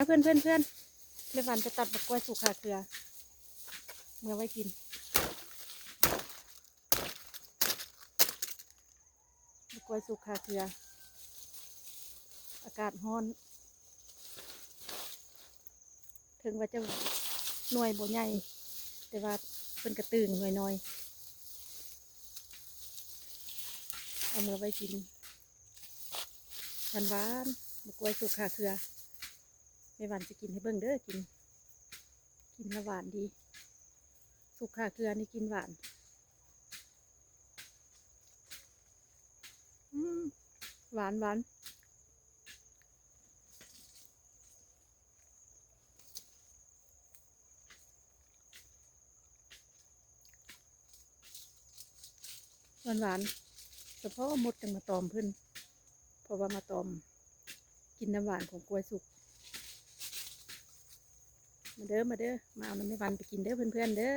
ເພື່ອນໆ ແມ່ຫວັນຈະຕັດບັກກ້ວຍສຸກຂາເຄືອ ເມືອໄວ້ກິນ. ບັກກ້ວຍສຸກຂາເຄືອ ອາກາດຮ້ອນ ເຖິງວ່າຈະໜ່ວຍບໍ່ໃຫຍ່ ແຕ່ວ່າເພິ່ນກະຕຶງໜ່ວຍໆ ເອົາເມືອໄວ້ກິນ ຫວານໆ ບັກກ້ວຍສຸກຂາເຄືອ. ແມ່ຫວັນຊິກິນໃຫ້ເບິ່ງເດີ ກິນ ກິນແລ້ວຫວານດີ ສຸກຂາເຄືອນີ້ກິນຫວານ ອືມ ຫວານໆ. ຫວານໆ ສະເພາະມົດຈັ່ງມາຕອມເພິ່ນ ເພາະວ່າມາຕອມກິນນ້ຳຫວານຂອງກ້ວຍສຸກ. ມາເດີ ມາເດີ ມາເອົານຳແມ່ຫວັນໄປກິນເດີເພື່ອນໆ ເດີ.